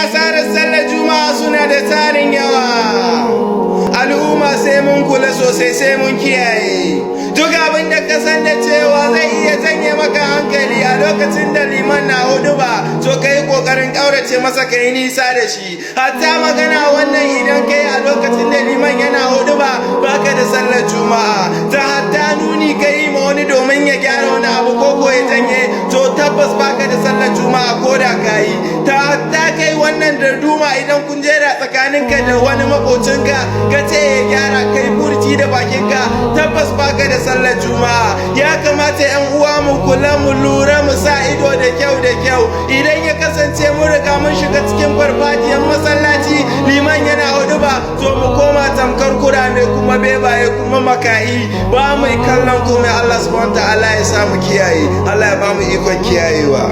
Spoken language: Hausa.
asarar sallar Juma'a suna da tarin yawa. Al'umma, sai mun kula sosai, sai mun kiyaye. Duk abin da ka san da cewa zai iya janye maka hankali a lokacin da liman na hudu ba, to kai kokarin kaurace masa, kai nisa da shi. Hatta magana wannan, idan kai a lokacin da liman yana hudu ba, baka da sallar Juma'a. Ta hatta nuni kai ma wani domin ya gyara wani abu ko ya janye, to tabbas baka da sallar Juma'a ko da kayi. Ta hatta kai wannan darduma, idan kun jera tsakaninka da wani makocinka, ka ce ya gyara, kai furci da bakinka, tabbas baka da sallar Juma'a. Ya kamata, yan uwa, mu kula, mu lura, mu sa ido da kyau da kyau. Idan ya kasance mun riga mun shiga cikin farfajiyar masallaci, liman yana hudu ba, to mu koma tamkar kurame kuma bebaye kuma makahi, ba mu kallon komai. Allah subhanahu ta'ala ya sa mu kiyaye, Allah ya ba mu ikon kiyayewa.